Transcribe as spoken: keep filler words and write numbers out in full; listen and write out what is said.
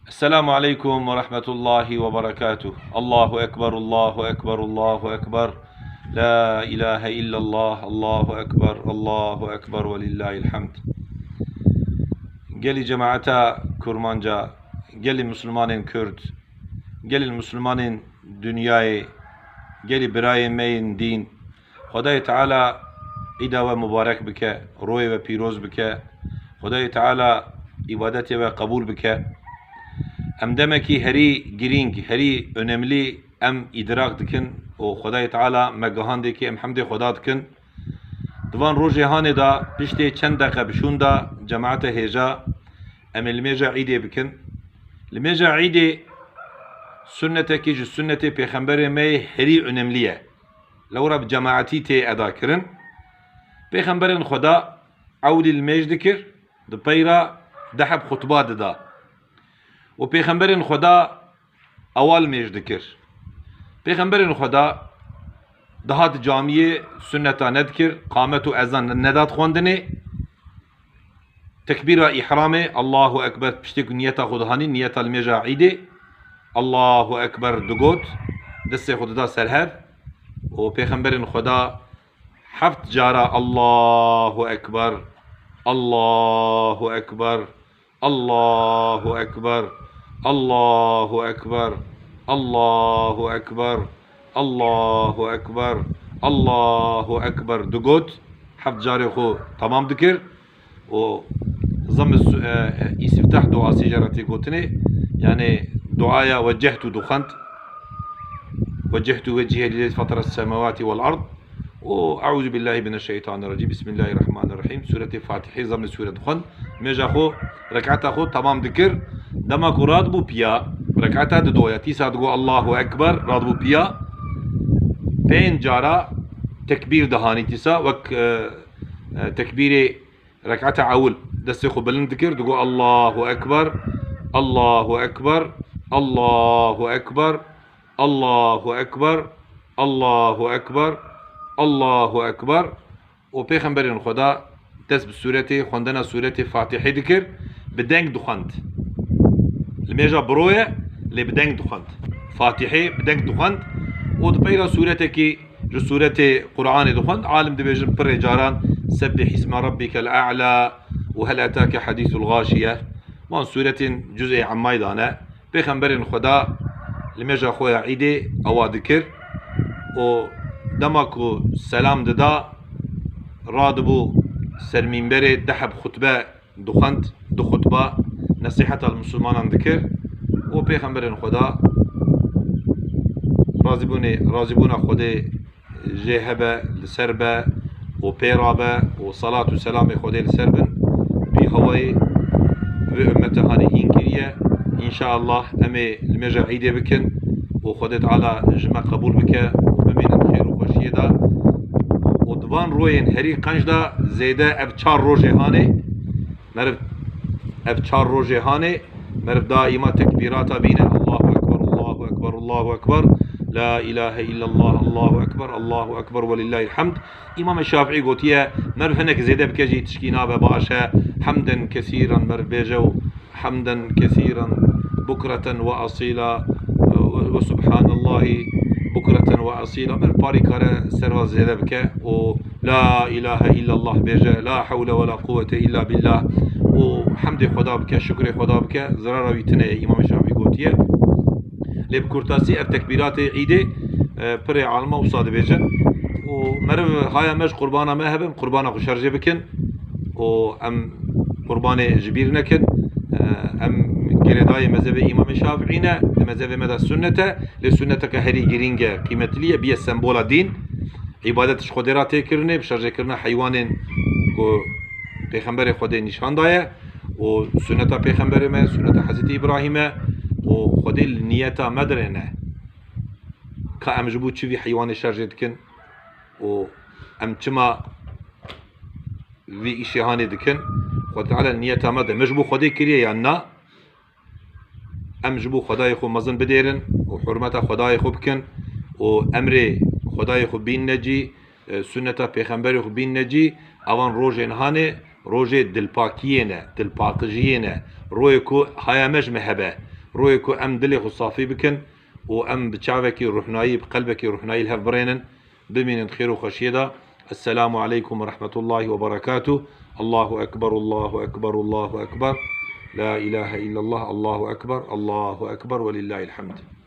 Esselamu aleykum ve rahmetullahi ve berekatuh. Allahu Ekber, Allahu Ekber, Allahu Ekber. La ilahe illallah, Allahu Ekber, Allahu Ekber ve lillahil hamd. Gelî cemaeta Kurmanca, gelî Müslümanên Kurd, gelî Müslümanên dinyayê, gelî birayên me yên dîn, Xwedayê Teala îda we mubarek bike, royê we pîroz bike. Xwedayê Teala îbadetê we qebûl bike. Em demekî herî girîng, herî önemlî em îdrak dikin û Xwedayê Teala me gihandê kî em hemdê Xweda dikin. Di van rojê hanê de piştê çend deqe bi şûn de cemaete hêja em ê limêja îdê bikin. Limêja îdê sunnetekî ji sunnetê pêxemberê me yê herî önemlî ye. Lewra bi cemaetî tê eda kirin. Pêxemberên Xweda ewlî limêj dikir, di pey re deh heb xutba dida. Û pêxemberên Xweda ewa limêj dikir. Pêxemberên Xweda dihat camiyê sunneta nedikir, qamet û ezan nedat xwendinê. Tekbîra îhramê, Allahu Ekber, piştî ku niyeta xwe dihanî, niyeta limêja îdê, Allahu Ekber digot, destê xwe dida ser hev û pêxemberên Xweda heft cara Allahu Ekber, Allahu Ekber, Allahu Ekber, Allahu Ekber, Allahu Ekber, Allahu Ekber, Allahu Ekber digot, heft carê xwe temam dikir. û zim su-, e, e, îstiftah duasî jê re tê gotinê, yani duaya wecehtu dixwend. Wecehtu wecihîye lillezî fetara semawati vel ard. Û euzu billahi mineşşeytanirracîm. Bismillahirrahmanirrahîm. Sûretê Fatihê zim sûre dixwend. Mêja xwe, rekata xwe temam dikir. Dema ku radibû piya, rekata didoya, tîsa digot Allahu Ekber, radibû piya. Pênc cara tekbîr dihanî tîsa, wek, e, e, tekbîrê Rekata ewil destê xwe bilind dikir, digot, Allahu Ekber, Allahu Ekber, Allahu Ekber, Allahu Ekber, Allahu Ekber, Allahu Ekber. Û pêxemberên Xweda dest bi sûretê, xwendina sûretê Fatihê dikir, bi deng dixwend. Limêja biro ye, lê bi deng dixwend. Fatihê bi deng dixwend. Û di pey re sûretekî Ji sûretê Qur'anê dixwend, alim dibêjin pirê caran Sebbih isme rabbikel a'la û Hel etake hadîsul gâşiye. Van sûretên cuzê Emmayê de ne. Pêxemberên Xweda limêja xwe ya Îdê ewa dikir û dema ku selam dida, radibû ser mînberê deh heb xutbe dixwend, du xutba, nesîheta li misilmanan dikir û pêxemberên Xweda razîbûnê, razîbûna Xwedê jê hebe, li ser be û pê rabe û salat û selamê Xwedê li ser bin, bî hewayê vê ummete hanê hîn kiriye. Înşaallah em ê limêja Îdê bikin û Xwedê Teala ji me qebûl bike û bimînin xêr û xweşiyê de. Û di van royên herî qenc de zêde ev çar rojê hanê, Meriv ev çar rojê hanê, meriv daîma tekbîrata bîne, Allahu Ekber, Allahu Ekber, Allahu Ekber, La ilahe illallah, Allahu Ekber, Allahu Ekber ve lillahil hamd. Îmamê Şafîî gotiye, meriv hinek zêde bike jî tişkî nabe baş e, hemden kesîran meriv bêje û hemden kesîran bukreten ve asîla, ve, ve subhanallahi bukreten ve asîla. Meriv parî kare serva zêde bike û La ilahe illallah bêje, la hewle ve la quwwete illa billah û hemdê Xweda bike, şukrê Xweda bike, zirara wî tune ye, Îmamê Şafî gotiye. Lê bi kurtasî ev tekbîratê Îdê, e, pirê alima wisa dibêjin. Û meriv haya me ji qurbana me hebin, qurbana xwe şerjê bikin û em qurbanê ji bîr nekin. E, em girêdayê mezhebê Îmamê Şafîî ne, di mezhebê me de sunnet e, lê sunneteke herî girîng e, qîmetlî ye, biye sembola dîn. Îbadet ji Xwedê re tê kirinê, bi şerjêkirina heywanên ku Pêxemberê Xwedê nîşan daye û sunneta Pêxemberê me, sunneta Hezretî Îbrahîm e û Xwedê li niyeta me dirêne. Ka em ji bo çi vî heywanê şerjê dikin û em çima vî îşê hanê dikin? Xwedê Teala li niyeta me de, me ji bo Xwedê kiriye yan na? Em ji bo Xwedayê xwe mezin bidêrin û hurmeta Xwedayê xwe bikin û emrê Xwedayê xwe bînne cî, e, sunneta Pêxemberê xwe bînne cî, evan rojên hanê Rojê dilpakiyê ne, dilpaqijiyê ne. Royê ku haya me ji me hebe. Royê ku em dilê xwe safî bikin û em bi çavekî ruhnayî, bi qelbekî ruhnayî li hev birênin. Bimînin di xêr û xweşiyê de. Esselamu aleykum ve rahmetullahi ve berekatuh. Allahu Ekber, Allahu Ekber, Allahu Ekber. La ilahe illallah, Allahu Ekber, Allahu Ekber ve lillahil hamd.